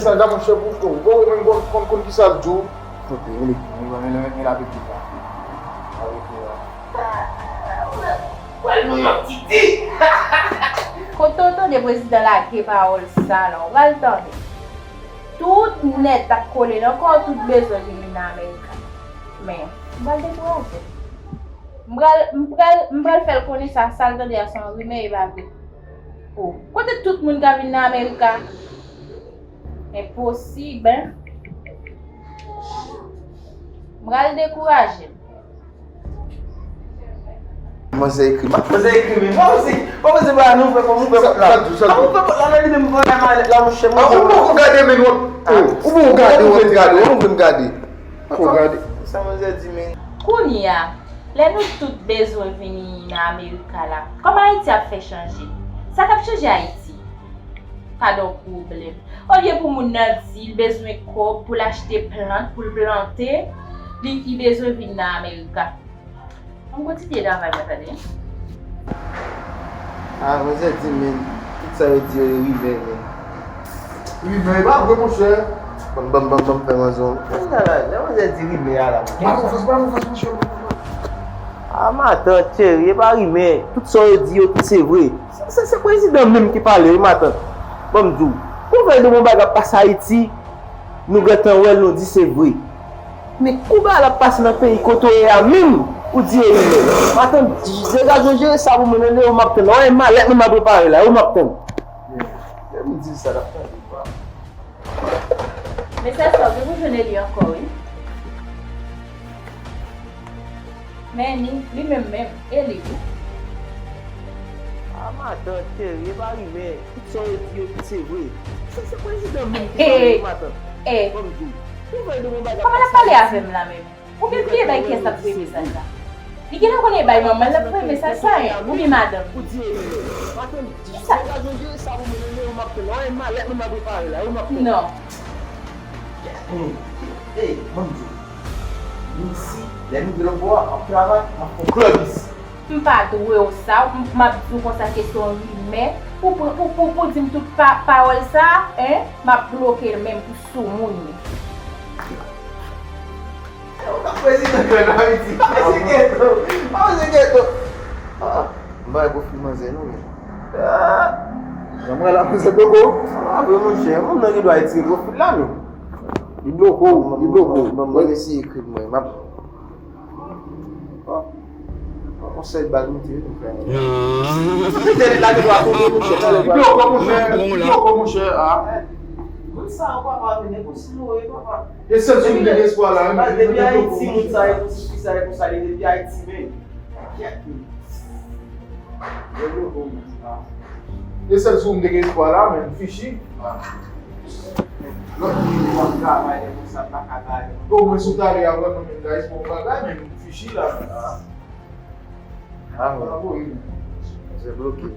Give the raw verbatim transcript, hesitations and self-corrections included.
mesaj la, monchè, pou ou. Bon, ou menm, bon, konn, konn ki sa l di w. Kote, rele, rele, rele, rele avèk li la. Avèk li la. Pral Nouyòk, Titi! Kote w tande prezidan lage pawòl sa la, w pral tande. Tout nèt ap kole nan kò w, tout bezwen vin nan Amerika. Men, m pral dekouraje l. M pral, m pral, m pral fè l konnen sa, sa l tande a se yon rimè, e pa vre. O, kote tout moun ka vin nan Amerika? Enposib, en. M pral dekouraje l. Manzè ekri m. Manzè ekri m. Mwen se, mwen se ba nou fè kòm ou fè pot la. Sa, sa, sa. An ou fè pot la, nan li menm pran nan malèt la, monchè. An ou poko gade men wòt. Ou poko gade wòt, gade, ou menm gade. Poko gade. Sa manzè di men. Kounye a, lè nou tout bezwen vini nan Amerika la, kòman Ayiti ap fè chanje? Sa k ap chanje Ayiti? Gadon pwoblèm. Olye pou moun nan di l bezwen kòb pou l achte plant pou l plante, li, li bezwen vin nan Amerika. Ann kontinye travay mwen tande. Ah, manzè di men, tout sa yo di yo, yo rimè, men. Rimè, e pa vre, monchè. Ban m, ban m, ban m, ban m fè manzè yon. Lè manzè di rimè a la. Ba m konfyans, ba m konfyans, monchè. Ah, matant, cheri, e pa rimè. Tout sa yo di yo, tout se vre. Se, se, se prezidan menm ki pale, wi, matant. Ban m di w. Gouvènman bagay ap pase Ayiti, nou gentan wè l, nou di se vre. Men kou bagay la ap pase nan peyi kote w ye a menm, ou di e rimè. Matant, degaje w jere sa pou mwen, tande, ou m ap tann. Ou wè malèt mwen m ap prepare la, ou m ap tann. Lè m di sa, l ap tande, pa. Mesaj sa, ou te pou jwenn li ankò, wi. Men li, li menm menm, e li wi. Ah, matant, cheri, e pa rimè. Tout sa yo di yo tout se vre. Se, se prezidan menm ki pale, matant. Ban m di w. Kòman l ap pale avè m la menm? Ou gen bliye bay kiyès l ap voye mesaj la? Li genlè konnen e bay manman l l ap voye mesaj sa, en, oubyen madanm li. Ou di e rimè. Matant, degaje w jere sa pou mwen, tande, ou m ap tann. Ou wè malèt mwen m ap prepare la, ou m ap tann. Non. Ey, ban m di w. Menm si lè m rive lòtbò a, m ap travay, m ap fè yon klòbis. M pa dwe w sa, m, m ap di w konsa ke se yon rimè. Pou, pou, pou, pou, pou di m tout pa, pawòl sa, en, m ap bloke l menm pou soumoun li. Ou ta prezidan grann Ayiti. Mesye geto. Ah, mesye geto. Ah, m pa gen pwofil manzè non, men. Ah. Jan mwen la, manzè bloke w. Ah, vre, monchè. Moun nan gen dwa retire pwofil la, men. Li bloke w, li bloke w. Mwen, mwen, mwen eseye ekri mwen. M ap Yon sèl bal mete yo, frè. Li te lage dwa tonbe, monchè. Li poko, monchè. Li poko, monchè. Ah. Moun sa yo, papa, men negosi nou, wi, papa. E sèl sou li gen espwa la, wi. Depi Ayiti, moun sa yo, konsi fi sa yo, konsa, li depi Ayiti, men. Kèt, men. Debloke w menm. E sèl sou ou m te gen espwa la, men m fichi. Lòt moun yo ap travay, men konsa m pa ka bay. Omwen si w t ale a vrèman menm guys, bon bagay, men m fichi la. Ah, bon. Debloke.